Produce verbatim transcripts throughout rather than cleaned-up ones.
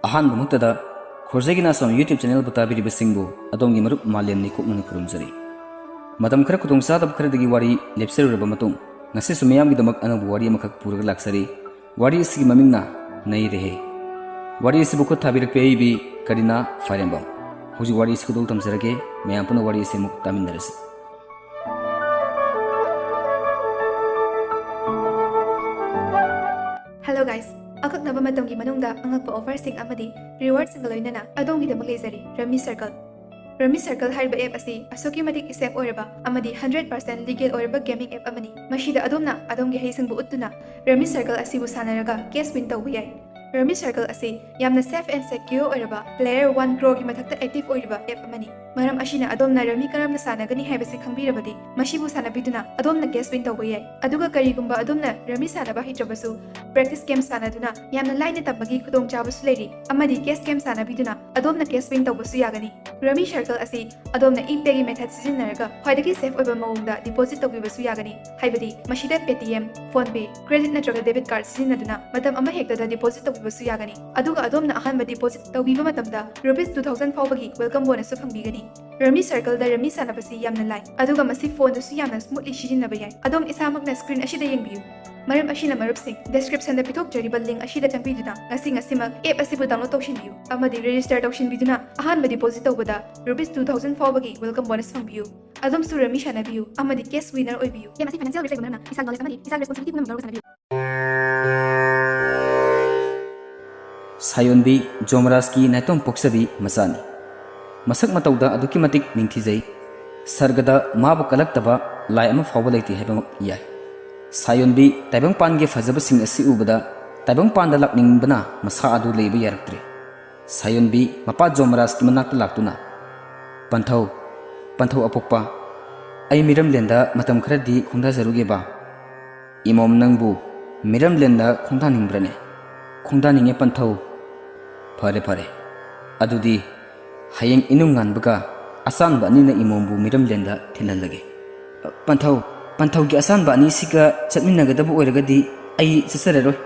ꯑꯍꯥꯟꯕꯃꯛꯇꯗ ꯈꯣꯔꯖꯒꯤ ꯅꯥꯆꯣꯝ YouTube ꯆꯦꯅꯦꯜꯕꯨ ꯇꯥꯕꯤꯔꯤꯕꯁꯤꯡꯕꯨ ꯑꯗꯣꯝꯒꯤ ꯃꯔꯨꯞ ꯃꯥꯂꯦꯝꯅꯤ ꯀꯣꯛꯅꯅ ꯈꯨꯔꯨꯝꯖꯔꯤ꯫ ꯃꯇꯝ ꯈꯔ ꯈꯨꯗꯣꯡꯆꯥꯗꯕ ꯈꯔꯗꯒꯤ ꯋꯥꯔꯤ ꯂꯦꯞꯆꯔꯨꯔꯕ ꯃꯇꯨꯡ, ꯉꯁꯤꯁꯨ ꯃꯤꯌꯥꯝꯒꯤꯗꯃꯛ ꯑꯅꯧꯕ ꯋꯥꯔꯤ ꯑꯃꯈꯛ ꯄꯨꯔꯒ ꯂꯥꯛꯆꯔꯤ꯫ ꯋꯥꯔꯤ ꯑꯁꯤꯒꯤ ꯃꯃꯤꯡꯅ ꯅꯩꯔꯦꯍꯦ꯫ ꯋꯥꯔꯤ ꯑꯁꯤꯕꯨ ꯈꯨꯠ ꯊꯥꯕꯤꯔꯛꯄ ꯑꯩꯕꯤ ꯀꯔꯤꯅꯥ ꯐꯥꯏꯔꯦꯝꯕꯝ꯫ ꯍꯧꯖꯤꯛ ꯋꯥꯔꯤ ꯑꯁꯤ ꯈꯨꯗꯣꯜ ꯇꯝꯖꯔꯒꯦ, ꯃꯌꯥꯝ ꯄꯨꯟꯅ ꯋꯥꯔꯤ ꯑꯁꯤ ꯑꯃꯨꯛ ꯇꯥꯃꯤꯟꯅꯔꯁꯤ꯫ Hello guys, ꯑꯀꯛꯅꯕ ꯃꯇꯝꯒꯤ ꯃꯅꯨꯡꯗ ꯑꯉꯛꯄ offerꯁꯤꯡ ꯑꯃꯗꯤ rewardꯁꯤꯡꯒ ꯂꯣꯏꯅꯅ ꯑꯗꯣꯝꯒꯤꯗꯃꯛ ꯂꯩꯖꯔꯤ Rummy Circle꯫ Rummy Circle ꯍꯥꯏꯔꯤꯕ app ꯑꯁꯤ ꯑꯁꯨꯛꯀꯤ ꯃꯇꯤꯛ safe ꯑꯣꯏꯔꯕ ꯑꯃꯗꯤ hundred percent legal ꯑꯣꯏꯔꯕ gaming app ꯑꯃꯅꯤ꯫ ꯃꯁꯤꯗ ꯑꯗꯣꯝꯅ ꯑꯗꯣꯝꯒꯤ ꯍꯩꯁꯤꯡꯕꯨ ꯎꯠꯇꯨꯅ Rummy Circle ꯑꯁꯤꯕꯨ ꯁꯥꯟꯅꯔꯒ cash win ꯇꯧꯕ ꯌꯥꯏ꯫ Rummy Circle ꯑꯁꯤ ꯌꯥꯝꯅ safe and secure ꯑꯣꯏꯔꯕ player one croreꯒꯤ ꯃꯊꯛꯇ active ꯑꯣꯏꯔꯤꯕ app ꯑꯃꯅꯤ꯫ ꯃꯔꯝ ꯑꯁꯤꯅ ꯑꯗꯣꯝꯅ Rummy ꯀꯔꯝꯅ ꯁꯥꯟꯅꯒꯅꯤ ꯍꯥꯏꯕꯁꯤ ꯈꯪꯕꯤꯔꯕꯗꯤ ꯃꯁꯤꯕꯨ ꯁꯥꯟꯅꯕꯤꯗꯨꯅ ꯑꯗꯣꯝꯅ cash win ꯇꯧꯕ ꯌꯥꯏ꯫ ꯑꯗꯨꯒ ꯀꯔꯤꯒꯨꯝꯕ ꯑꯗꯣꯝꯅ Rummy ꯁꯥꯟꯅꯕ ꯍꯩꯇ꯭ꯔꯕꯁꯨ practice game ꯁꯥꯟꯅꯗꯨꯅ ꯌꯥꯝꯅ ꯂꯥꯏꯅ ꯇꯝꯕꯒꯤ ꯈꯨꯗꯣꯡꯆꯥꯕꯁꯨ ꯂꯩꯔꯤ꯫ ꯑꯃꯗꯤ cash game ꯁꯥꯟꯅꯕꯤꯗꯨꯅ ꯑꯗꯣꯝꯅ cash win ꯇꯧꯕꯁꯨ ꯌꯥꯒꯅꯤ꯫ Rummy Circle ꯑꯁꯤ ꯑꯗꯣꯝꯅ ePayꯒꯤ method ꯁꯤꯖꯤꯟꯅꯔꯒ ꯈ꯭ꯋꯥꯏꯗꯒꯤ safe ꯑꯣꯏꯕ ꯃꯑꯣꯡꯗ deposit ꯇꯧꯕꯤꯕꯁꯨ ꯌꯥꯒꯅꯤ꯫ ꯍꯥꯏꯕꯗꯤ ꯃꯁꯤꯗ Paytm, PhonePe, credit ꯅꯠꯇ꯭ꯔꯒ debit card ꯁꯤꯖꯤꯟꯅꯗꯨꯅ ꯃꯇꯝ ꯑꯃꯍꯦꯛꯇꯗ deposit ꯇꯧꯕꯤꯕꯁꯨ ꯌꯥꯒꯅꯤ꯫ ꯑꯗꯨꯒ ꯑꯗꯣꯝꯅ ꯑꯍꯥꯟꯕ deposit ꯇꯧꯕꯤꯕ ꯃꯇꯝꯗ rupees two thousand ꯐꯥꯎꯕꯒꯤ welcome bonusꯁꯨ ꯐꯪꯕꯤꯒꯅꯤ꯫ Rummy Circleꯗ Rummy ꯁꯥꯟꯅꯕꯁꯤ ꯌꯥꯝꯅ ꯂꯥꯏ, ꯑꯗꯨꯒ ꯃꯁꯤ phoneꯗꯁꯨ ꯌꯥꯝꯅ smoothly ꯁꯤꯖꯤꯟꯅꯕ ꯌꯥꯏ꯫ ꯑꯗꯣꯝ ꯏꯁꯥꯃꯛꯅ screen ꯑꯁꯤꯗ ꯌꯦꯡꯕꯤꯌꯨ꯫ ꯃꯔꯝ ꯑꯁꯤꯅ ꯃꯔꯨꯞꯁꯤꯡ, descriptionꯗ ꯄꯤꯊꯣꯛꯆꯔꯤꯕ link ꯑꯁꯤꯗ ꯆꯪꯕꯤꯗꯨꯅ ꯉꯁꯤ ꯉꯁꯤꯃꯛ app ꯑꯁꯤꯕꯨ download ꯇꯧꯁꯤꯟꯕꯤꯌꯨ ꯑꯃꯗꯤ register ꯇꯧꯁꯤꯟꯕꯤꯗꯨꯅ ꯑꯍꯥꯟꯕ deposit ꯇꯧꯕꯗ rupees two thousand ꯐꯥꯎꯕꯒꯤ welcome bonus ꯐꯪꯕꯤꯌꯨ꯫ ꯑꯗꯣꯝꯁꯨ Rummy ꯁꯥꯟꯅꯕꯤꯌꯨ ꯑꯃꯗꯤ cash winner ꯑꯣꯏꯕꯤꯌꯨ꯫ Game ꯑꯁꯤ financial risk ꯂꯩꯕ ꯃꯔꯝꯅ ꯏꯁꯥꯒꯤ knowledge ꯑꯃꯗꯤ ꯏꯁꯥꯒꯤ responsibility ꯄꯨꯝꯅꯃꯛ ꯂꯧꯔꯒ ꯁꯥꯟꯅꯕꯤꯌꯨ꯫ ꯁꯥꯌꯣꯟꯕꯤ ꯖꯣꯃꯔꯥꯖꯀꯤ ꯅꯥꯏꯇꯣꯝ ꯄꯣꯛꯆꯕꯤ ꯃꯆꯥꯅꯤ꯫ ꯃꯁꯛ ꯃꯇꯧꯗ ꯑꯗꯨꯛꯀꯤ ꯃꯇꯤꯛ ꯅꯤꯡꯊꯤꯖꯩ꯫ ꯁꯔꯒꯗ ꯃꯥꯕꯨ ꯀꯜꯂꯛꯇꯕ ꯂꯥꯏ ꯑꯃ ꯐꯥꯎꯕ ꯂꯩꯇꯦ ꯍꯥꯏꯕꯃꯛ ꯌꯥꯏ꯫ ꯁꯥꯌꯣꯟꯕꯤ ꯇꯥꯏꯕꯪꯄꯥꯟꯒꯤ ꯐꯖꯕꯁꯤꯡ ꯑꯁꯤ ꯎꯕꯗ ꯇꯥꯏꯕꯪꯄꯥꯟꯗ ꯂꯥꯛꯅꯤꯡꯕꯅ ꯃꯁꯥ ꯑꯗꯨ ꯂꯩꯕ ꯌꯥꯔꯛꯇ꯭ꯔꯦ꯫ ꯁꯥꯌꯣꯟꯕꯤ ꯃꯄꯥ ꯖꯣꯃꯔꯥꯖꯀꯤ ꯃꯅꯥꯛꯇ ꯂꯥꯛꯇꯨꯅ, "ꯄꯟꯊꯧ, ꯄꯟꯊꯧ ꯑꯄꯣꯛꯄ, ꯑꯩ ꯃꯤꯔꯝꯂꯦꯟꯗ ꯃꯇꯝ ꯈꯔꯗꯤ ꯈꯣꯡꯗꯥꯖꯔꯨꯒꯦꯕ꯫ ꯏꯃꯣꯝ ꯅꯪꯕꯨ ꯃꯤꯔꯝꯂꯦꯟꯗ ꯈꯣꯡꯗꯥꯅꯤꯡꯕ꯭ꯔꯅꯦ?" "ꯈꯣꯡꯗꯥꯅꯤꯡꯉꯦ ꯄꯟꯊꯧ꯫" "ꯐꯔꯦ, ꯐꯔꯦ꯫ ꯑꯗꯨꯗꯤ ꯍꯌꯦꯡ ꯏꯅꯨꯡ ꯉꯥꯟꯕꯒ ꯑꯆꯥꯟꯕ ꯑꯅꯤꯅ ꯏꯃꯣꯝꯕꯨ ꯃꯤꯔꯝꯂꯦꯟꯗ ꯊꯤꯜꯍꯜꯂꯒꯦ꯫" "ꯄꯟꯊꯧ, ꯄꯟꯊꯧꯒꯤ ꯑꯆꯥꯟꯕ ꯑꯅꯤꯁꯤꯒ ꯆꯠꯃꯤꯟꯅꯒꯗꯕ ꯑꯣꯏꯔꯒꯗꯤ ꯑꯩ ꯆꯠꯆꯔꯔꯣꯏ꯫"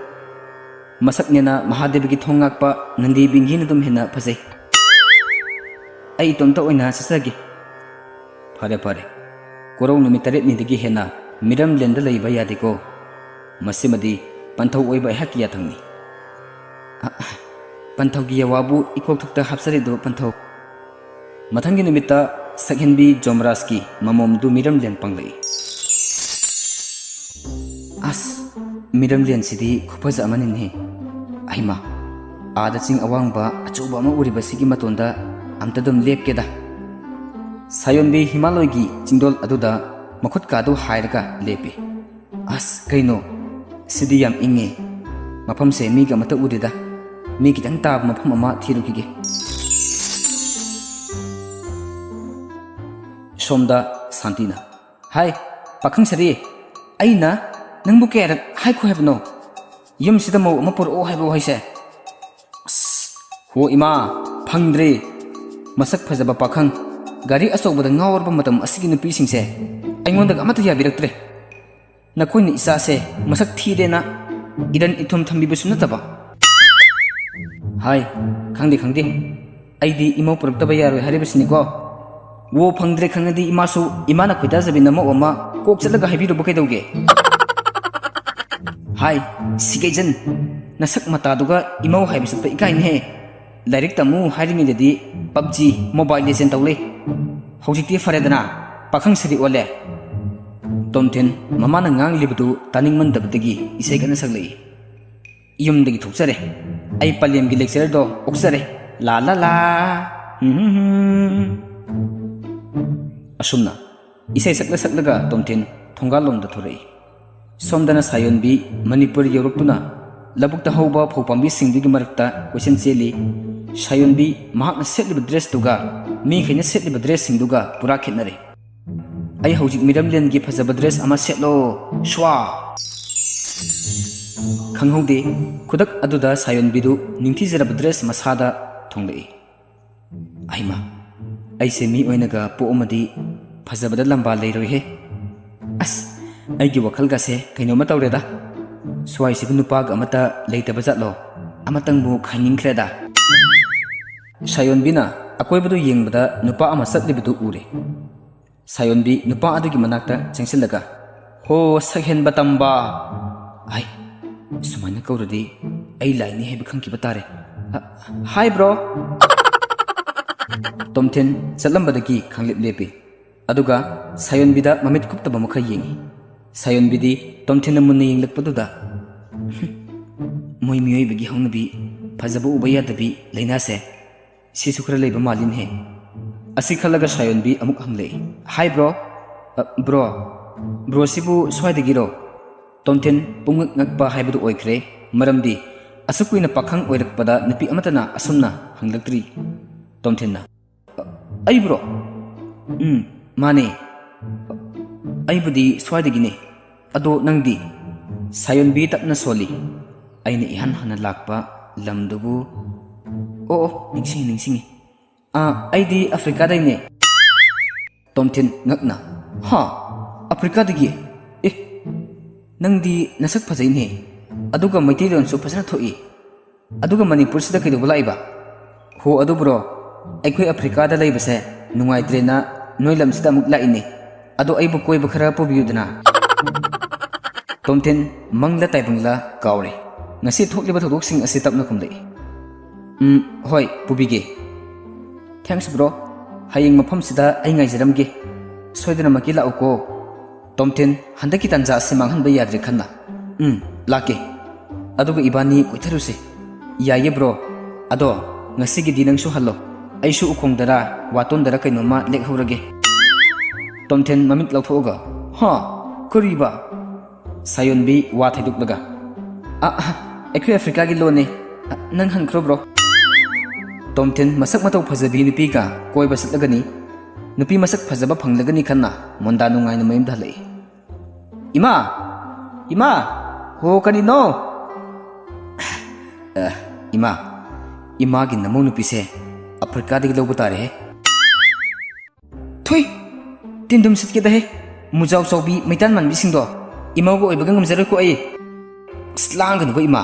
ꯃꯁꯛꯅꯦꯅ ꯃꯍꯥꯗꯦꯕꯒꯤ ꯊꯣꯡ ꯉꯥꯛꯄ ꯅꯟꯗꯤ ꯕꯤꯡꯒꯤꯅ ꯑꯗꯨꯝ ꯍꯦꯟꯅ ꯐꯖꯩ꯫ ꯑꯩ ꯏꯇꯣꯝꯇ ꯑꯣꯏꯅ ꯆꯠꯆꯒꯦ꯫ ꯐꯔꯦ ꯐꯔꯦ, ꯀꯣꯔꯧ ꯅꯨꯃꯤꯠ ꯇꯔꯦꯠꯅꯤꯗꯒꯤ ꯍꯦꯟꯅ ꯃꯤꯔꯝꯂꯦꯟꯗ ꯂꯩꯕ ꯌꯥꯗꯦꯀꯣ꯫ ꯃꯁꯤꯃꯗꯤ ꯄꯟꯊꯧ ꯑꯣꯏꯕ ꯑꯩꯍꯥꯛꯀꯤ ꯌꯥꯊꯪꯅꯤ꯫ ꯑ, ꯄꯟꯊꯧꯒꯤ ꯌꯥꯋꯥꯕꯨ ꯏꯀꯣꯛꯊꯛꯇ ꯍꯥꯞꯆꯔꯤꯗꯣ ꯄꯟꯊꯧ꯫ ꯃꯊꯪꯒꯤ ꯅꯨꯃꯤꯠꯇ ꯁꯛꯍꯦꯟꯕꯤ ꯖꯣꯃꯔꯥꯖꯀꯤ ꯃꯃꯣꯝꯗꯨ ꯃꯤꯔꯝꯂꯦꯟ ꯄꯥꯡꯂꯛꯏ꯫ ꯑꯁ, ꯃꯤꯔꯝꯂꯦꯟꯁꯤꯗꯤ ꯈꯨꯐꯖ ꯑꯃꯅꯤꯅꯦ꯫ ꯑꯩꯃ, ꯑꯥꯗ ꯆꯤꯡ ꯑꯋꯥꯡꯕ ꯑꯆꯧꯕ ꯑꯃ ꯎꯔꯤꯕꯁꯤꯒꯤ ꯃꯇꯣꯟꯗ ꯑꯝꯇ ꯑꯗꯨꯝ ꯂꯦꯞꯀꯦꯗ꯫ ꯁꯥꯌꯣꯟꯕꯤ ꯍꯤꯃꯥꯂꯣꯏꯒꯤ ꯆꯤꯡꯗꯣꯜ ꯑꯗꯨꯗ ꯃꯈꯨꯠ ꯀꯥꯗꯨ ꯍꯥꯏꯔꯒ ꯂꯦꯞꯄꯤ꯫ ꯑꯁ, ꯀꯩꯅꯣ? ꯁꯤꯗꯤ ꯌꯥꯝ ꯏꯪꯉꯦ꯫ ꯃꯐꯝꯁꯦ ꯃꯤꯒ ꯑꯃꯠꯇ ꯎꯗꯦꯗ꯫ ꯃꯤ ꯈꯤꯇꯪ ꯇꯥꯕ ꯃꯐꯝ ꯑꯃ ꯊꯤꯔꯨꯈꯤꯒꯦ꯫ ꯁꯣꯝꯗ ꯁꯥꯟꯇꯤꯅ, "ꯍꯥꯏ, ꯄꯥꯈꯪ ꯁꯥꯔꯤ, ꯑꯩꯅ ꯅꯪꯕꯨ ꯀꯌꯥꯔꯛ ꯍꯥꯏꯈꯣ ꯍꯥꯏꯕꯅꯣ? ꯌꯨꯝꯁꯤꯗ ꯃꯧ ꯑꯃ ꯄꯨꯔꯛꯑꯣ ꯍꯥꯏꯕ ꯋꯥꯍꯩꯁꯦ?" ꯑꯁ, ꯍꯣ ꯏꯃꯥ, ꯐꯪꯗ꯭ꯔꯦ꯫ ꯃꯁꯛ ꯐꯖꯕ ꯄꯥꯈꯪ, ꯒꯥꯔꯤ ꯑꯆꯧꯕꯗ ꯉꯥꯎꯔꯕ ꯃꯇꯝ ꯑꯁꯤꯒꯤ ꯅꯨꯄꯤꯁꯤꯡꯁꯦ ꯑꯩꯉꯣꯟꯗꯒ ꯑꯃꯠꯇ ꯌꯥꯕꯤꯔꯛꯇ꯭ꯔꯦ꯫ ꯅꯈꯣꯏꯅ ꯏꯆꯥꯁꯦ ꯃꯁꯛ ꯊꯤꯔꯦꯅ ꯏꯔꯟ ꯏꯊꯨꯝ ꯊꯝꯕꯤꯕꯁꯨ ꯅꯠꯇꯕ꯫ ꯍꯥꯏ, ꯈꯪꯗꯦ, ꯈꯪꯗꯦ꯫ ꯑꯩꯗꯤ ꯏꯃꯧ ꯄꯨꯔꯛꯇꯕ ꯌꯥꯔꯣꯏ ꯍꯥꯏꯔꯤꯕꯁꯤꯅꯤꯀꯣ꯫ ꯋꯣ ꯐꯪꯗ꯭ꯔꯦ ꯈꯪꯉꯗꯤ ꯏꯃꯥꯁꯨ, ꯏꯃꯥꯅ ꯈꯣꯏꯗꯥꯖꯕꯤ ꯅꯃꯧ ꯑꯃ ꯀꯣꯛ ꯆꯠꯂꯒ ꯍꯥꯏꯕꯤꯔꯨꯕ ꯀꯩꯗꯧꯒꯦ? ꯍꯥꯏ, ꯁꯤꯒꯩꯖꯟ, ꯅꯁꯛ ꯃꯇꯥꯗꯨꯒ ꯏꯃꯧ ꯍꯥꯏꯕ ꯆꯠꯄ ꯏꯀꯥꯏꯅꯦꯍꯦ꯫ ꯂꯥꯏꯔꯤꯛ ꯇꯝꯃꯨ ꯍꯥꯏꯔꯤꯉꯩꯗꯗꯤ ꯄꯞꯖꯤ, ꯃꯣꯕꯥꯏꯜ ꯂꯤꯖꯦꯟ ꯇꯧ ꯂꯩ꯫ ꯍꯧꯖꯤꯛꯇꯤ ꯐꯔꯦꯗꯅ, ꯄꯥꯈꯪ ꯁꯥꯔꯤ ꯑꯣꯜꯂꯦ꯫ ꯇꯣꯝꯊꯤꯟ ꯃꯃꯥꯅ ꯉꯥꯡꯂꯤꯕꯗꯨ ꯇꯥꯅꯤꯡꯃꯟꯗꯕꯗꯒꯤ ꯏꯁꯩ ꯀꯟꯅ ꯁꯛꯂꯛꯏ꯫ ꯌꯨꯝꯗꯒꯤ ꯊꯣꯛꯆꯔꯦ꯫ ꯑꯩ ꯄꯂꯦꯝꯒꯤ ꯂꯦꯛꯆꯔꯔꯗꯣ ꯑꯣꯛꯆꯔꯦ꯫ ꯂꯥ ꯂꯥ ꯂꯥ꯫ ꯍꯨꯝ ꯍꯨꯝ ꯍꯨꯝ꯫ ꯑꯁꯨꯝꯅ ꯏꯁꯩ ꯁꯛꯂ ꯁꯛꯂꯒ ꯇꯣꯝꯊꯤꯟ ꯊꯣꯡꯒꯥꯜꯂꯣꯝꯗ ꯊꯣꯔꯛꯏ꯫ ꯁꯣꯝꯗꯅ ꯁꯥꯌꯣꯟꯕꯤ ꯃꯅꯤꯄꯨꯔ ꯌꯧꯔꯛꯇꯨꯅ ꯂꯧꯕꯨꯛꯇ ꯍꯧꯕ ꯐꯧ ꯄꯥꯝꯕꯤꯁꯤꯡꯗꯨꯒꯤ ꯃꯔꯛꯇ ꯀꯣꯏꯆꯦꯟ ꯆꯦꯜꯂꯤ꯫ ꯁꯥꯌꯣꯟꯕꯤ ꯃꯍꯥꯛꯅ ꯁꯦꯠꯂꯤꯕ ꯗ꯭ꯔꯦꯁꯇꯨꯒ ꯃꯤꯈꯩꯅ ꯁꯦꯠꯂꯤꯕ ꯗ꯭ꯔꯦꯁꯁꯤꯡꯗꯨꯒ ꯄꯨꯔꯥ ꯈꯦꯠꯅꯔꯦ꯫ "ꯑꯩ ꯍꯧꯖꯤꯛ ꯃꯤꯔꯝꯂꯦꯟꯒꯤ ꯐꯖꯕ ꯗ꯭ꯔꯦꯁ ꯑꯃ ꯁꯦꯠꯂꯣ, ꯁ꯭ꯋꯥ!" ꯈꯪꯍꯧꯗꯦ, ꯈꯨꯗꯛ ꯑꯗꯨꯗ ꯁꯥꯌꯣꯟꯕꯤꯗꯨ ꯅꯤꯡꯊꯤꯖꯔꯕ ꯗ꯭ꯔꯦꯁ ꯃꯁꯥꯗ ꯊꯣꯡꯂꯛꯏ꯫ ꯑꯩꯃ, ꯑꯩꯁꯦ ꯃꯤ ꯑꯣꯏꯅꯒ ꯄꯣꯛꯑꯝꯃꯗꯤ ꯐꯖꯕꯗ ꯂꯝꯕꯥ ꯂꯩꯔꯣꯏꯍꯦ꯫ ꯑꯁ, ꯑꯩꯒꯤ ꯋꯥꯈꯜꯒꯁꯦ ꯀꯩꯅꯣꯝꯃ ꯇꯧꯔꯦꯗ꯫ "ꯁ꯭ꯋꯥꯏꯁꯤꯕꯨ ꯅꯨꯄꯥꯒ ꯑꯃꯠꯇ ꯂꯩꯇꯕ ꯖꯥꯠꯂꯣ? ꯑꯃꯇꯪꯕꯨ ꯈꯥꯏꯅꯤꯡꯈ꯭ꯔꯦꯗ"꯫ ꯁꯥꯌꯣꯟꯕꯤꯅ ꯑꯀꯣꯏꯕꯗꯨ ꯌꯦꯡꯕꯗ ꯅꯨꯄꯥ ꯑꯃ ꯆꯠꯂꯤꯕꯗꯨ ꯎꯔꯦ꯫ ꯁꯥꯌꯣꯟꯕꯤ ꯅꯨꯄꯥ ꯑꯗꯨꯒꯤ ꯃꯅꯥꯛꯇ ꯆꯪꯁꯤꯜꯂꯒ, "ꯍꯣ, ꯁꯛꯍꯦꯟꯕ ꯇꯝꯕ!" ꯍꯥꯏ꯫ ꯁꯨꯃꯥꯏꯅ ꯀꯧꯔꯗꯤ ꯑꯩ ꯂꯥꯏꯅꯤ ꯍꯥꯏꯕ ꯈꯪꯈꯤꯕ ꯇꯥꯔꯦ꯫ "ꯑ, ꯍꯥꯏ ꯕ꯭ꯔꯣ!" ꯇꯣꯝꯊꯤꯟ ꯆꯠꯂꯝꯕꯗꯒꯤ ꯈꯪꯂꯦꯞ ꯂꯦꯞꯄꯤ꯫ ꯑꯗꯨꯒ ꯁꯥꯌꯣꯟꯕꯤꯗ ꯃꯃꯤꯠ ꯀꯨꯞꯇꯕ ꯃꯈꯩ ꯌꯦꯡꯏ꯫ ꯁꯥꯌꯣꯟꯕꯤꯗꯤ ꯇꯣꯝꯊꯤꯟꯅ ꯃꯨꯟꯅ ꯌꯦꯡꯂꯛꯄꯗꯨꯗ, "ꯍꯨꯝ, ꯃꯣꯏ ꯃꯤꯑꯣꯏꯕꯒꯤ ꯍꯧꯅꯕꯤ, ꯐꯖꯕ ꯎꯕ ꯌꯥꯗꯕꯤ ꯂꯥꯏꯅꯥꯁꯦ, ꯁꯤꯁꯨ ꯈꯔ ꯂꯩꯕ ꯃꯥꯜꯂꯤꯅꯦꯍꯦ"꯫ ꯑꯁꯤ ꯈꯜꯂꯒ ꯁꯥꯌꯣꯟꯕꯤ ꯑꯃꯨꯛ ꯍꯪꯂꯛꯏ, "ꯍꯥꯏ ꯕ꯭ꯔꯣ?" "ꯑ, ꯕ꯭ꯔꯣ, ꯕ꯭ꯔꯣꯁꯤꯕꯨ ꯁ꯭ꯋꯥꯏꯗꯒꯤꯔꯣ?" ꯇꯣꯝꯊꯤꯟ ꯄꯨꯡꯉꯛ ꯉꯛꯄ ꯍꯥꯏꯕꯗꯨ ꯑꯣꯏꯈ꯭ꯔꯦ, ꯃꯔꯝꯗꯤ ꯑꯁꯨꯛ ꯀꯨꯏꯅ ꯄꯥꯈꯪ ꯑꯣꯏꯔꯛꯄꯗ ꯅꯨꯄꯤ ꯑꯃꯠꯇꯅ ꯑꯁꯨꯝꯅ ꯍꯪꯂꯛꯇ꯭ꯔꯤ꯫ ꯇꯣꯝꯊꯤꯟꯅ, "ꯑꯩꯕꯨꯔꯣ?" "ꯎꯝ, ꯃꯥꯅꯦ꯫ ꯑꯩꯕꯨꯗꯤ ꯁ꯭ꯋꯥꯏꯗꯒꯤꯅꯦ꯫ ꯑꯗꯣ ꯅꯪꯗꯤ?" ꯁꯥꯌꯣꯟꯕꯤ ꯇꯞꯅ ꯁꯣꯜꯂꯤ, "ꯑꯩꯅ ꯏꯍꯥꯟ ꯍꯥꯟꯅ ꯂꯥꯛꯄ ꯂꯝꯗꯨꯕꯨ, ꯑꯣ, ꯑꯣ, ꯅꯤꯡꯁꯤꯡꯉꯤ, ꯅꯤꯡꯁꯤꯡꯉꯤ꯫ ꯑꯥ, ꯑꯩꯗꯤ ꯑꯐ꯭ꯔꯤꯀꯥꯗꯩꯅꯦ"꯫ ꯇꯣꯝꯊꯤꯟ ꯉꯛꯅ, "ꯍꯥ? ꯑꯐ꯭ꯔꯤꯀꯥꯗꯒꯤ? ꯑꯦ, ꯅꯪꯗꯤ ꯅꯁꯛ ꯐꯖꯩꯅꯦ, ꯑꯗꯨꯒ ꯃꯩꯇꯩꯂꯣꯟꯁꯨ ꯐꯖꯅ ꯊꯣꯛꯏ꯫ ꯑꯗꯨꯒ ꯃꯅꯤꯄꯨꯔꯁꯤꯗ ꯀꯩꯗꯧꯕ ꯂꯥꯛꯏꯕ?" "ꯍꯣ, ꯑꯗꯨꯕꯨꯔꯣ, ꯑꯩꯈꯣꯏ ꯑꯐ꯭ꯔꯤꯀꯥꯗ ꯂꯩꯕꯁꯦ ꯅꯨꯡꯉꯥꯏꯇ꯭ꯔꯦꯅ ꯅꯣꯏ ꯂꯝꯁꯤꯗ ꯑꯃꯨꯛ ꯂꯥꯛꯏꯅꯦ꯫ ꯑꯗꯣ ꯑꯩꯕꯨ ꯀꯣꯏꯕ ꯈꯔ ꯄꯨꯕꯤꯌꯨꯗꯅ"꯫ ꯇꯣꯝꯊꯤꯟ ꯃꯪꯂ ꯇꯥꯏꯕꯪꯂ ꯀꯥꯎꯔꯦ꯫ ꯉꯁꯤ ꯊꯣꯛꯂꯤꯕ ꯊꯧꯗꯣꯛꯁꯤꯡ ꯑꯁꯤ ꯇꯞꯅ ꯈꯨꯝꯂꯛꯏ꯫ "ꯎꯝ, ꯍꯣꯏ, ꯄꯨꯕꯤꯒꯦ꯫ Thanks bro꯫ ꯍꯌꯦꯡ ꯃꯐꯝꯁꯤꯗ ꯑꯩ ꯉꯥꯏꯖꯔꯝꯒꯦ꯫ ꯁꯣꯏꯗꯅꯃꯛꯀꯤ ꯂꯥꯛꯎꯀꯣ"꯫ ꯇꯣꯝꯊꯤꯟ ꯍꯟꯗꯛꯀꯤ ꯇꯥꯟꯖꯥ ꯑꯁꯤ ꯃꯥꯡꯍꯟꯕ ꯌꯥꯗ꯭ꯔꯦ ꯈꯟꯅ, "ꯎꯝ, ꯂꯥꯛꯀꯦ꯫ ꯑꯗꯨꯒ ꯏꯕꯥꯅꯤ ꯀꯣꯏꯊꯔꯨꯁꯦ"꯫ "ꯌꯥꯏꯌꯦ bro꯫ ꯑꯗꯣ ꯉꯁꯤꯒꯤꯗꯤ ꯅꯪꯁꯨ ꯍꯜꯂꯣ꯫ ꯑꯩꯁꯨ ꯎꯈꯣꯡꯗꯔ ꯋꯥꯇꯣꯟꯗꯔ ꯀꯩꯅꯣꯝꯃ ꯂꯦꯛꯍꯧꯔꯒꯦ"꯫ ꯇꯣꯝꯊꯤꯟ ꯃꯃꯤꯠ ꯂꯧꯊꯣꯛꯑꯒ, "ꯍꯥ? ꯀꯔꯤꯕ?" ꯁꯥꯌꯣꯟꯕꯤ ꯋꯥ ꯊꯩꯗꯣꯛꯂꯒ, "ꯑ, ꯑ, ꯑꯩꯈꯣꯏ ꯑꯐ꯭ꯔꯤꯀꯥꯒꯤ ꯂꯣꯟꯅꯦ꯫ ꯑ, ꯅꯪ ꯍꯟꯈ꯭ꯔꯣ bro"꯫ ꯇꯣꯝꯊꯤꯟ ꯃꯁꯛ ꯃꯇꯧ ꯐꯖꯕꯤ ꯅꯨꯄꯤꯒ ꯀꯣꯏꯕ ꯆꯠꯂꯒꯅꯤ, ꯅꯨꯄꯤ ꯃꯁꯛ ꯐꯖꯕ ꯐꯪꯂꯒꯅꯤ ꯈꯟꯅ ꯃꯣꯟꯗꯥ ꯅꯨꯡꯉꯥꯏꯅ ꯃꯌꯨꯝꯗ ꯍꯜꯂꯛꯏ꯫ "ꯏꯃꯥ! ꯏꯃꯥ! ꯍꯣ, ꯀꯔꯤꯅꯣ?" "ꯑ, ꯏꯃꯥ, ꯏꯃꯥꯒꯤ ꯅꯃꯧ ꯅꯨꯄꯤꯁꯦ ꯑꯐ꯭ꯔꯤꯀꯥꯗꯒꯤ ꯂꯧꯕ ꯇꯥꯔꯦꯍꯦ"꯫ "ꯊꯨꯏ! ꯇꯤꯟꯗꯨꯝ ꯁꯤꯠꯀꯦꯗꯍꯦ! ꯃꯨꯖꯥꯎ ꯆꯥꯎꯕꯤ ꯃꯩꯇꯥꯟ ꯃꯥꯟꯕꯤꯁꯤꯡꯗꯣ! ꯏꯃꯧꯒ ꯑꯣꯏꯕꯒ ꯉꯝꯖꯔꯣꯏꯀꯣ ꯑꯩ"꯫ ꯂꯥꯡꯒꯅꯨꯕ ꯏꯃꯥ꯫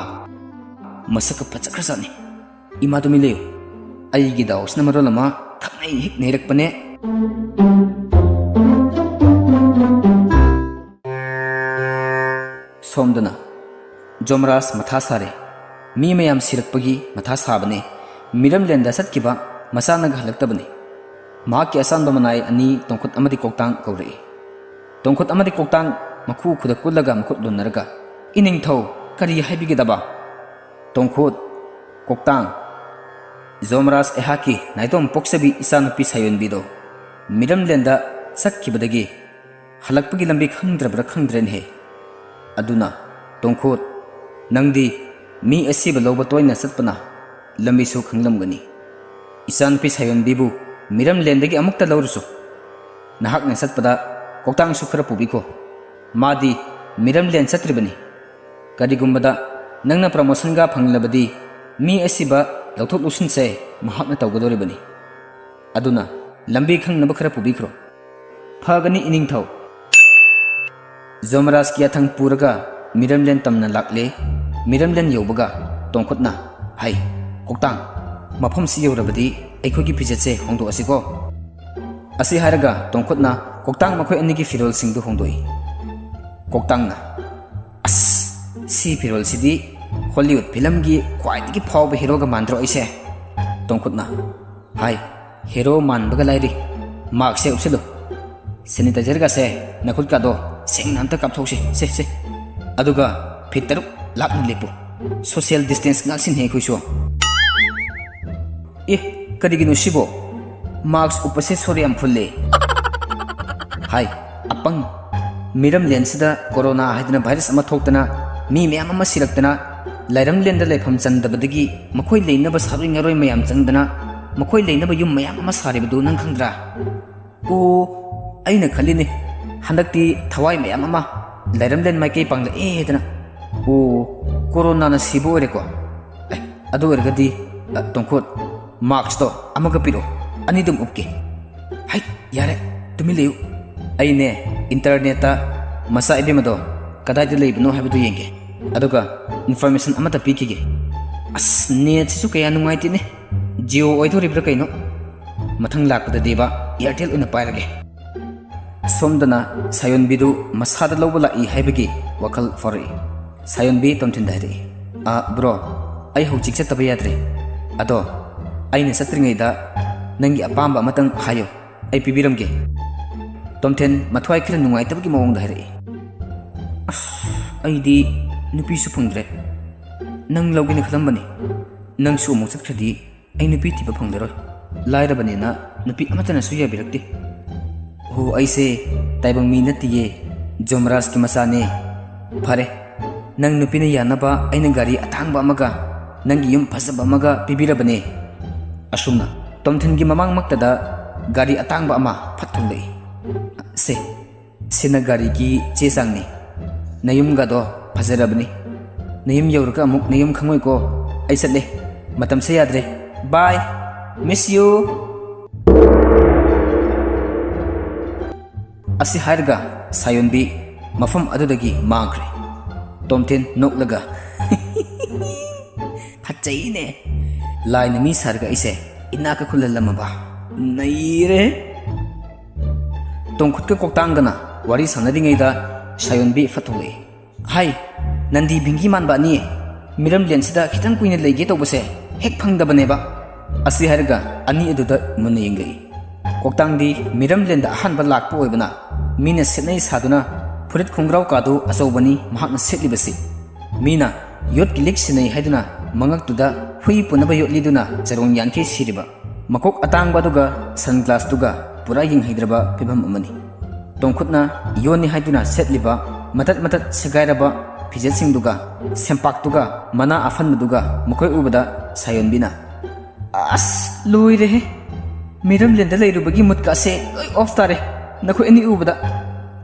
ꯃꯁꯛꯀ ꯐꯖꯈ꯭ꯔꯖꯥꯠꯅꯤ꯫ ꯏꯃꯥ ꯇꯨꯃꯤꯟ ꯂꯩꯌꯨ꯫ ꯑꯩꯒꯤ ꯗꯥꯎꯁꯤꯅ ꯃꯔꯣꯜ ꯑꯃ ꯈꯪꯅꯩ ꯍꯦꯛ ꯅꯩꯔꯛꯄꯅꯦ꯫ ꯁꯣꯝꯗꯅ ꯖꯣꯃꯔꯥꯖ ꯃꯊꯥ ꯁꯥꯔꯦ꯫ ꯃꯤ ꯃꯌꯥꯝ ꯁꯤꯔꯛꯄꯒꯤ ꯃꯊꯥ ꯁꯥꯕꯅꯦ꯫ ꯃꯤꯔꯝꯂꯦꯟꯗ ꯆꯠꯈꯤꯕ ꯃꯆꯥꯅꯒ ꯍꯜꯂꯛꯇꯕꯅꯤ꯫ ꯃꯍꯥꯛꯀꯤ ꯑꯆꯥꯟꯕ ꯃꯅꯥꯏ ꯑꯅꯤ ꯇꯣꯡꯈꯨꯠ ꯑꯃꯗꯤ ꯀꯣꯛꯇꯥꯡ ꯀꯧꯔꯛꯏ꯫ ꯇꯣꯡꯈꯨꯠ ꯑꯃꯗꯤ ꯀꯣꯛꯇꯥꯡ ꯃꯈꯨ ꯈꯨꯗ ꯀꯨꯜꯂꯒ ꯃꯈꯨꯠ ꯂꯣꯟꯅꯔꯒ, "ꯏꯅꯤꯡꯊꯧ, ꯀꯔꯤ ꯍꯥꯏꯕꯤꯒꯗꯕ?" ꯇꯣꯡꯈꯨꯠ, ꯀꯣꯛꯇꯥꯡ, ꯖꯣꯃꯔꯥꯖ ꯑꯩꯍꯥꯛꯀꯤ ꯅꯥꯏꯇꯣꯝ ꯄꯣꯛꯆꯕꯤ ꯏꯆꯥꯅꯨꯄꯤ ꯁꯥꯌꯣꯟꯕꯤꯗꯣ ꯃꯤꯔꯝꯂꯦꯟꯗ ꯆꯠꯈꯤꯕꯗꯒꯤ ꯍꯜꯂꯛꯄꯒꯤ ꯂꯝꯕꯤ ꯈꯪꯗ꯭ꯔꯕ꯭ꯔꯥ ꯈꯪꯗ꯭ꯔꯦꯅꯦꯍꯦ꯫ ꯑꯗꯨꯅ, ꯇꯣꯡꯈꯨꯠ, ꯅꯪꯗꯤ ꯃꯤ ꯑꯁꯤꯕ ꯂꯧꯕ ꯇꯣꯏꯅ ꯆꯠꯄꯅ ꯂꯝꯕꯤꯁꯨ ꯈꯪꯂꯝꯒꯅꯤ꯫ ꯏꯆꯥꯅꯨꯄꯤ ꯁꯥꯌꯣꯟꯕꯤꯕꯨ ꯃꯤꯔꯝꯂꯦꯟꯗꯒꯤ ꯑꯃꯨꯛꯇ ꯂꯧꯔꯨꯁꯨ꯫ ꯅꯍꯥꯛꯅ ꯆꯠꯄꯗ ꯀꯣꯛꯇꯥꯡꯁꯨ ꯈꯔ ꯄꯨꯕꯤꯈꯣ꯫ ꯃꯥꯗꯤ ꯃꯤꯔꯝꯂꯦꯟ ꯆꯠꯇ꯭ꯔꯤꯕꯅꯤ꯫ ꯀꯔꯤꯒꯨꯝꯕꯗ ꯅꯪꯅ ꯄ꯭ꯔꯃꯣꯁꯟꯒ ꯐꯪꯂꯕꯗꯤ ꯃꯤ ꯑꯁꯤꯕ ꯂꯧꯊꯣꯛ ꯂꯧꯁꯤꯟꯁꯦ ꯃꯍꯥꯛꯅ ꯇꯧꯒꯗꯧꯔꯤꯕꯅꯤ꯫ ꯑꯗꯨꯅ ꯂꯝꯕꯤ ꯈꯪꯅꯕ ꯈꯔ ꯄꯨꯕꯤꯈ꯭ꯔꯣ꯫ ꯐꯒꯅꯤ ꯏꯅꯤꯡꯊꯧ꯫ ꯖꯣꯃꯔꯥꯖꯀꯤ ꯌꯥꯊꯪ ꯄꯨꯔꯒ ꯃꯤꯔꯝꯂꯦꯟ ꯇꯝꯅ ꯂꯥꯛꯂꯦ꯫ ꯃꯤꯔꯝꯂꯦꯟ ꯌꯧꯕꯒ ꯇꯣꯡꯈꯨꯠꯅ, "ꯍꯩ, ꯀꯣꯛꯇꯥꯡ, ꯃꯐꯝꯁꯤ ꯌꯧꯔꯕꯗꯤ ꯑꯩꯈꯣꯏꯒꯤ ꯐꯤꯖꯦꯠꯁꯦ ꯍꯣꯡꯗꯣꯛꯑꯁꯤꯀꯣ?" ꯑꯁꯤ ꯍꯥꯏꯔꯒ ꯇꯣꯡꯈꯨꯠꯅ ꯀꯣꯛꯇꯥꯡ ꯃꯈꯣꯏ ꯑꯅꯤꯒꯤ ꯐꯤꯔꯣꯜꯁꯤꯡꯗꯨ ꯍꯣꯡꯗꯣꯛꯏ꯫ ꯀꯣꯛꯇꯥꯡꯅ, "ꯑꯁ, ꯁꯤ ꯐꯤꯔꯣꯜꯁꯤꯗꯤ ꯍꯣꯂꯤꯋꯨꯗ ꯐꯤꯂꯝꯒꯤ ꯈ꯭ꯋꯥꯏꯗꯒꯤ ꯐꯥꯎꯕ ꯍꯦꯔꯣꯒ ꯃꯥꯟꯗ꯭ꯔꯣ ꯑꯩꯁꯦ?" ꯇꯣꯡꯈꯨꯠꯅ, "ꯍꯥꯏ, ꯍꯦꯔꯣ ꯃꯥꯟꯕꯒ ꯂꯥꯏꯔꯤ꯫ ꯃꯥꯛꯁꯁꯦ ꯎꯞꯁꯤꯜꯂꯨ, ꯁꯦꯅꯤꯇꯥꯏꯖꯔꯒꯁꯦ ꯅꯈꯨꯠꯀꯥꯗꯣ ꯁꯦꯡꯅ ꯑꯝꯇ ꯀꯥꯞꯊꯣꯛꯁꯤ, ꯁꯦ, ꯁꯦ꯫ ꯑꯗꯨꯒ ꯐꯤꯠ ꯇꯔꯨꯛ ꯂꯥꯞꯅ ꯂꯦꯞꯄꯨ꯫ ꯁꯣꯁꯤꯌꯦꯜ ꯗꯤꯁꯇꯦꯟꯁ ꯉꯥꯛꯁꯤꯟꯅꯦ ꯑꯩꯈꯣꯏꯁꯨ꯫" "ꯑꯦ, ꯀꯔꯤꯒꯤꯅꯣ ꯁꯤꯕꯣ? ꯃꯥꯛꯁ ꯎꯞꯄꯁꯦ ꯁꯣꯔ ꯌꯥꯝ ꯐꯨꯜꯂꯦ꯫" ꯍꯥꯏ, ꯑꯄꯪ꯫ ꯃꯤꯔꯝꯂꯦꯟꯁꯤꯗ ꯀꯣꯔꯣꯅꯥ ꯍꯥꯏꯗꯅ ꯚꯥꯏꯔꯁ ꯑꯃ ꯊꯣꯛꯇꯅ ꯃꯤ ꯃꯌꯥꯝ ꯑꯃ ꯁꯤꯔꯛꯇꯅ ꯂꯥꯏꯔꯝꯂꯦꯟꯗ ꯂꯩꯐꯝ ꯆꯟꯗꯕꯗꯒꯤ ꯃꯈꯣꯏ ꯂꯩꯅꯕ ꯁꯥꯔꯣꯏ ꯉꯥꯔꯣꯏ ꯃꯌꯥꯝ ꯆꯪꯗꯅ ꯃꯈꯣꯏ ꯂꯩꯅꯕ ꯌꯨꯝ ꯃꯌꯥꯝ ꯑꯃ ꯁꯥꯔꯤꯕꯗꯨ ꯅꯪ ꯈꯪꯗ꯭ꯔꯥ? ꯑꯣ, ꯑꯩꯅ ꯈꯜꯂꯤꯅꯦ, ꯍꯟꯗꯛꯇꯤ ꯊꯋꯥꯏ ꯃꯌꯥꯝ ꯑꯃ ꯂꯥꯏꯔꯝꯂꯦꯟ ꯃꯥꯏꯀꯩ ꯄꯥꯡꯂꯛꯑꯦ ꯍꯥꯏꯗꯅ꯫ ꯑꯣ, ꯀꯣꯔꯣꯅꯥꯅ ꯁꯤꯕ ꯑꯣꯏꯔꯦꯀꯣ? ꯑꯦ, ꯑꯗꯨ ꯑꯣꯏꯔꯒꯗꯤ, ꯑ, ꯇꯣꯡꯈꯨꯠ, ꯃꯥꯛꯁꯇꯣ ꯑꯃꯒ ꯄꯤꯔꯛꯑꯣ, ꯑꯅꯤꯗꯨꯝ ꯎꯞꯀꯦ꯫ ꯍꯩꯠ, ꯌꯥꯔꯦ, ꯇꯨꯃꯤꯟ ꯂꯩꯌꯨ꯫ ꯑꯩꯅꯦ, ꯏꯟꯇꯔꯅꯦꯠꯇ ꯃꯆꯥ ꯏꯕꯦꯝꯃꯗꯣ ꯀꯗꯥꯏꯗ ꯂꯩꯕꯅꯣ ꯍꯥꯏꯕꯗꯨ ꯌꯦꯡꯒꯦ꯫ ꯑꯗꯨꯒ ꯏꯟꯐꯣꯔꯃꯦꯁꯟ ꯑꯃꯠꯇ ꯄꯤꯈꯤꯒꯦ꯫ ꯑꯁ, ꯅꯦꯠꯁꯤꯁꯨ ꯀꯌꯥ ꯅꯨꯡꯉꯥꯏꯇꯦꯅꯦ꯫ ꯖꯤꯑꯣ ꯑꯣꯏꯗꯣꯔꯤꯕ꯭ꯔꯥ ꯀꯩꯅꯣ? ꯃꯊꯪ ꯂꯥꯛꯄꯗꯗꯤꯕ ꯑꯦꯌꯥꯔꯇꯦꯜ ꯑꯣꯏꯅ ꯄꯥꯏꯔꯒꯦ꯫ ꯁꯣꯝꯗꯅ ꯁꯥꯌꯣꯟꯕꯤꯗꯨ ꯃꯁꯥꯗ ꯂꯧꯕ ꯂꯥꯛꯏ ꯍꯥꯏꯕꯒꯤ ꯋꯥꯈꯜ ꯐꯥꯎꯔꯛꯏ꯫ ꯁꯥꯌꯣꯟꯕꯤ ꯇꯣꯝꯊꯤꯟꯗ ꯍꯥꯏꯔꯛꯏ, "ꯑ, ꯕ꯭ꯔꯣ, ꯑꯩ ꯍꯧꯖꯤꯛ ꯆꯠꯇꯕ ꯌꯥꯗ꯭ꯔꯦ꯫ ꯑꯗꯣ ꯑꯩꯅ ꯆꯠꯇ꯭ꯔꯤꯉꯩꯗ ꯅꯪꯒꯤ ꯑꯄꯥꯝꯕ ꯑꯃꯇꯪ ꯍꯥꯏꯌꯨ, ꯑꯩ ꯄꯤꯕꯤꯔꯝꯒꯦ꯫" ꯇꯣꯝꯊꯤꯟ ꯃꯊ꯭ꯋꯥꯏ ꯈꯔ ꯅꯨꯡꯉꯥꯏꯇꯕꯒꯤ ꯃꯑꯣꯡꯗ ꯍꯥꯏꯔꯛꯏ, "ꯑꯁ, ꯑꯩꯗꯤ ꯅꯨꯄꯤꯁꯨ ꯐꯪꯗ꯭ꯔꯦ꯫ ꯅꯪ ꯂꯧꯒꯦꯅ ꯈꯜꯂꯝꯕꯅꯤ꯫ ꯅꯪꯁꯨ ꯑꯃꯨꯛ ꯆꯠꯈ꯭ꯔꯗꯤ ꯑꯩ ꯅꯨꯄꯤ ꯊꯤꯕ ꯐꯪꯂꯔꯣꯏ꯫ ꯂꯥꯏꯔꯕꯅꯤꯅ ꯅꯨꯄꯤ ꯑꯃꯠꯇꯅꯁꯨ ꯌꯥꯕꯤꯔꯛꯇꯦ꯫ ꯍꯣ, ꯑꯩꯁꯦ ꯇꯥꯏꯕꯪ ꯃꯤ ꯅꯠꯇꯤꯌꯦ, ꯖꯣꯃꯔꯥꯖꯀꯤ ꯃꯆꯥꯅꯦ꯫ ꯐꯔꯦ, ꯅꯪ ꯅꯨꯄꯤꯅ ꯌꯥꯅꯕ ꯑꯩꯅ ꯒꯥꯔꯤ ꯑꯇꯥꯡꯕ ꯑꯃꯒ ꯅꯪꯒꯤ ꯌꯨꯝ ꯐꯖꯕ ꯑꯃꯒ ꯄꯤꯕꯤꯔꯕꯅꯦ꯫" ꯑꯁꯨꯝꯅ ꯇꯣꯝꯊꯤꯟꯒꯤ ꯃꯃꯥꯡꯃꯛꯇꯗ ꯒꯥꯔꯤ ꯑꯇꯥꯡꯕ ꯑꯃ ꯐꯠ ꯊꯣꯛꯂꯛꯏ꯫ "ꯁꯦ, ꯁꯤꯅ ꯒꯥꯔꯤꯒꯤ ꯆꯦ ꯆꯥꯡꯅꯤ꯫ ꯅꯌꯨꯝꯒꯗꯣ ꯐꯖꯔꯕꯅꯤ꯫ ꯅꯌꯨꯝ ꯌꯧꯔꯒ ꯑꯃꯨꯛ ꯅꯌꯨꯝ ꯈꯪꯉꯣꯏꯀꯣ꯫ ꯑꯩ ꯆꯠꯂꯦ꯫ ꯃꯇꯝꯁꯦ ꯌꯥꯗ꯭ꯔꯦ꯫ Bye꯫ Miss you꯫" ꯑꯁꯤ ꯍꯥꯏꯔꯒ ꯁꯥꯌꯣꯟꯕꯤ ꯃꯐꯝ ꯑꯗꯨꯗꯒꯤ ꯃꯥꯡꯈ꯭ꯔꯦ꯫ ꯇꯣꯝꯊꯤꯟ ꯅꯣꯛꯂꯒ, "ꯐꯠꯖꯩꯅꯦ꯫ ꯂꯥꯏꯅ ꯃꯤ ꯁꯥꯔꯒ ꯑꯩꯁꯦ ꯏꯅꯥꯛꯀ ꯈꯨꯜꯍꯜꯂꯝꯃꯕ꯫ ꯅꯩꯔꯦ!" ꯇꯣꯡꯈꯨꯠꯀ ꯀꯣꯛꯇꯥꯡꯒꯅ ꯋꯥꯔꯤ ꯁꯥꯟꯅꯔꯤꯉꯩꯗ ꯁꯥꯌꯣꯟꯕꯤ ꯐꯠ ꯊꯣꯛꯂꯛꯏ꯫ "ꯍꯥꯏ, ꯅꯟꯗꯤ ꯚꯤꯡꯒꯤ ꯃꯥꯟꯕ ꯑꯅꯤ, ꯃꯤꯔꯝꯂꯦꯟꯁꯤꯗ ꯈꯤꯇꯪ ꯀꯨꯏꯅ ꯂꯩꯒꯦ ꯇꯧꯕꯁꯦ ꯍꯦꯛ ꯐꯪꯗꯕꯅꯦꯕ꯫" ꯑꯁꯤ ꯍꯥꯏꯔꯒ ꯑꯅꯤ ꯑꯗꯨꯗ ꯃꯨꯟꯅ ꯌꯦꯡꯂꯛꯏ꯫ ꯀꯣꯛꯇꯥꯡꯗꯤ ꯃꯤꯔꯝꯂꯦꯟꯗ ꯑꯍꯥꯟꯕ ꯂꯥꯛꯄ ꯑꯣꯏꯕꯅ ꯃꯤꯅ ꯁꯦꯠꯅꯩ ꯁꯥꯗꯨꯅ ꯐꯨꯔꯤꯠ ꯈꯣꯡꯒ꯭ꯔꯥꯎ ꯀꯥꯗꯨ ꯑꯆꯧꯕꯅꯤ ꯃꯍꯥꯛꯅ ꯁꯦꯠꯂꯤꯕꯁꯤ꯫ ꯃꯤꯅ ꯌꯣꯠꯀꯤ ꯂꯤꯛ ꯁꯤꯟꯅꯩ ꯍꯥꯏꯗꯨꯅ ꯃꯉꯛꯇꯨꯗ ꯍꯨꯏ ꯄꯨꯅꯕ ꯌꯣꯠꯂꯤꯗꯨꯅ ꯆꯔꯣꯡ ꯌꯥꯟꯈꯩ ꯁꯤꯔꯤꯕ꯫ ꯃꯀꯣꯛ ꯑꯇꯥꯡꯕ ꯑꯗꯨꯒ ꯁꯟ ꯒ꯭ꯂꯥꯁꯇꯨꯒ ꯄꯨꯔꯥ ꯌꯦꯡꯍꯩꯗ꯭ꯔꯕ ꯐꯤꯕꯝ ꯑꯃꯅꯤ꯫ ꯇꯣꯡꯈꯨꯠꯅ ꯌꯣꯟꯅꯤ ꯍꯥꯏꯗꯨꯅ ꯁꯦꯠꯂꯤꯕ ꯃꯇꯠ ꯃꯇꯠ ꯁꯦꯒꯥꯏꯔꯕ ꯐꯤꯖꯦꯠꯁꯤꯡꯗꯨꯒ ꯁꯦꯝꯄꯥꯛꯇꯨꯒ ꯃꯅꯥ ꯑꯐꯟꯕꯗꯨꯒ ꯃꯈꯣꯏ ꯎꯕꯗ ꯁꯥꯌꯣꯟꯕꯤꯅ, "ꯑꯁ, ꯂꯣꯏꯔꯦꯍꯦ! ꯃꯤꯔꯝꯂꯦꯟꯗ ꯂꯩꯔꯨꯕꯒꯤ ꯃꯨꯠꯀꯥꯁꯦ ꯂꯣꯏ ꯑꯣꯐ ꯇꯥꯔꯦ꯫ ꯅꯈꯣꯏ ꯑꯅꯤ ꯎꯕꯗ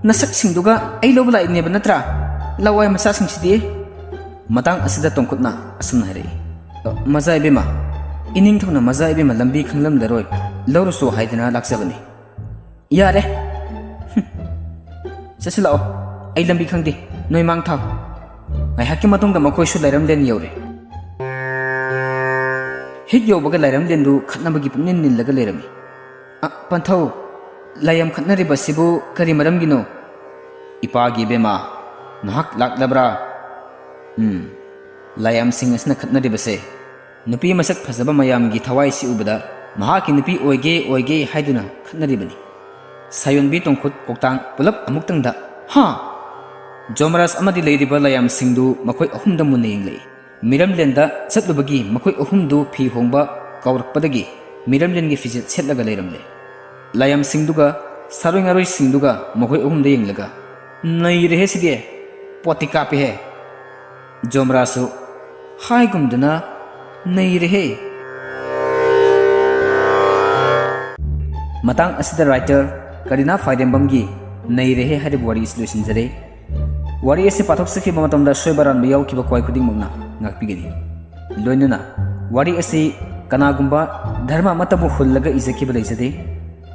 ꯅꯁꯛꯁꯤꯡꯗꯨꯒ ꯑꯩ ꯂꯧꯕ ꯂꯥꯛꯏꯅꯦꯕ ꯅꯠꯇ꯭ꯔꯥ? ꯂꯋꯥꯏ ꯃꯆꯥꯁꯤꯡꯁꯤꯗꯤ꯫" ꯃꯇꯥꯡ ꯑꯁꯤꯗ ꯇꯣꯡꯈꯨꯠꯅ ꯑꯁꯨꯝꯅ ꯍꯥꯏꯔꯛꯏ, "ꯃꯖꯥ ꯏꯕꯦꯝꯃ, ꯏꯅꯤꯡꯊꯧꯅ ꯃꯖꯥ ꯏꯕꯦꯝꯃ ꯂꯝꯕꯤ ꯈꯪꯂꯝꯂꯔꯣꯏ, ꯂꯧꯔꯨꯆꯣ ꯍꯥꯏꯗꯅ ꯂꯥꯛꯆꯕꯅꯤ꯫" "ꯌꯥꯔꯦ꯫ ꯍꯨꯝ꯫ ꯆꯠꯁꯤꯜꯂꯛꯑꯣ꯫ ꯑꯩ ꯂꯝꯕꯤ ꯈꯪꯗꯦ꯫ ꯅꯣꯏ ꯃꯥꯡ ꯊꯥꯎ꯫" ꯉꯥꯏꯍꯥꯛꯀꯤ ꯃꯇꯨꯡꯗ ꯃꯈꯣꯏꯁꯨ ꯂꯥꯏꯔꯝꯂꯦꯟ ꯌꯧꯔꯦ꯫ ꯍꯦꯛ ꯌꯧꯕꯒ ꯂꯥꯏꯔꯝꯂꯦꯟꯗꯨ ꯈꯠꯅꯕꯒꯤ ꯄꯨꯛꯅꯤꯟ ꯅꯤꯜꯂꯒ ꯂꯩꯔꯝꯃꯤ꯫ "ꯑ, ꯄꯟꯊꯧ, ꯂꯥꯏꯌꯥꯝ ꯈꯠꯅꯔꯤꯕꯁꯤꯕꯨ ꯀꯔꯤ ꯃꯔꯝꯒꯤꯅꯣ?" "ꯏꯄꯥꯒꯤ ꯏꯕꯦꯝꯃ, ꯅꯍꯥꯛ ꯂꯥꯛꯂꯕ꯭ꯔꯥ?" "ꯎꯝ, ꯂꯥꯏꯌꯥꯝꯁꯤꯡ ꯑꯁꯤꯅ ꯈꯠꯅꯔꯤꯕꯁꯦ ꯅꯨꯄꯤ ꯃꯁꯛ ꯐꯖꯕ ꯃꯌꯥꯝꯒꯤ ꯊꯋꯥꯏꯁꯤ ꯎꯕꯗ ꯃꯍꯥꯛꯀꯤ ꯅꯨꯄꯤ ꯑꯣꯏꯒꯦ ꯑꯣꯏꯒꯦ ꯍꯥꯏꯗꯨꯅ ꯈꯠꯅꯔꯤꯕꯅꯤ꯫ ꯁꯥꯌꯣꯟꯕꯤ ꯇꯣꯡꯈꯨꯠ ꯀꯣꯛꯇꯥꯡ ꯄꯨꯂꯞ ꯑꯃꯨꯛꯇꯪꯗ꯫ ꯍꯥ!" ꯖꯣꯃꯔꯥꯖ ꯑꯃꯗꯤ ꯂꯩꯔꯤꯕ ꯂꯥꯏꯌꯥꯝꯁꯤꯡꯗꯨ ꯃꯈꯣꯏ ꯑꯍꯨꯝꯗ ꯃꯨꯟꯅ ꯌꯦꯡꯂꯛꯏ꯫ ꯃꯤꯔꯝꯂꯦꯟꯗ ꯆꯠꯂꯨꯕꯒꯤ ꯃꯈꯣꯏ ꯑꯍꯨꯝꯗꯨ ꯐꯤ ꯍꯣꯡꯕ ꯀꯥꯎꯔꯛꯄꯗꯒꯤ ꯃꯤꯔꯝꯂꯦꯟꯒꯤ ꯐꯤꯖꯦꯠ ꯁꯦꯠꯂꯒ ꯂꯩꯔꯝꯂꯦ꯫ ꯂꯥꯏꯌꯥꯝꯁꯤꯡꯗꯨꯒ ꯁꯥꯔꯣꯏ ꯉꯥꯔꯣꯏꯁꯤꯡꯗꯨꯒ ꯃꯈꯣꯏ ꯑꯍꯨꯝꯗ ꯌꯦꯡꯂꯒ, "ꯅꯩꯔꯦꯍꯦ ꯁꯤꯗꯤ, ꯄꯣꯠꯇꯤ ꯀꯥꯞꯄꯦꯍꯦ!" ꯖꯣꯃꯔꯥꯖꯁꯨ ꯍꯥꯏꯒꯨꯝꯗꯅ ꯅꯩꯔꯦꯍꯦ꯫ ꯃꯇꯥꯡ ꯑꯁꯤꯗ writer ꯀꯔꯤꯅꯥ ꯐꯥꯏꯔꯦꯝꯕꯝꯒꯤ ꯅꯩꯔꯦꯍꯦ ꯍꯥꯏꯔꯤꯕ ꯋꯥꯔꯤ ꯑꯁꯤ ꯂꯣꯏꯁꯤꯟꯖꯔꯦ꯫ ꯋꯥꯔꯤ ꯑꯁꯤ ꯄꯥꯊꯣꯛꯆꯈꯤꯕ ꯃꯇꯝꯗ ꯑꯁꯣꯏꯕ ꯑꯔꯥꯟꯕ ꯌꯥꯎꯈꯤꯕ ꯈ꯭ꯋꯥꯏ ꯈꯨꯗꯤꯡꯃꯛꯅ ꯉꯥꯛꯄꯤꯒꯅꯤ꯫ ꯂꯣꯏꯅꯅ ꯋꯥꯔꯤ ꯑꯁꯤ ꯀꯅꯥꯒꯨꯝꯕ ꯙꯔꯃ ꯑꯃꯠꯇꯕꯨ ꯍꯨꯜꯂꯒ ꯏꯖꯈꯤꯕ ꯂꯩꯖꯗꯦ꯫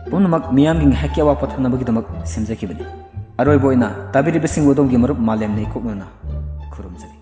ꯄꯨꯝꯅꯃꯛ ꯃꯤꯌꯥꯝꯒꯤ ꯉꯥꯏꯍꯥꯛꯀꯤ ꯑꯋꯥ ꯄꯣꯊꯥꯅꯕꯒꯤꯗꯃꯛ ꯁꯦꯝꯖꯈꯤꯕꯅꯤ꯫ ꯑꯔꯣꯏꯕ ꯑꯣꯏꯅ ꯇꯥꯕꯤꯔꯤꯕꯁꯤꯡꯕꯨ ꯑꯗꯣꯝꯒꯤ ꯃꯔꯨꯞ ꯃꯥꯂꯦꯝ ꯂꯩꯈꯣꯛꯅꯅ ꯈꯨꯔꯨꯝꯖꯔꯤ꯫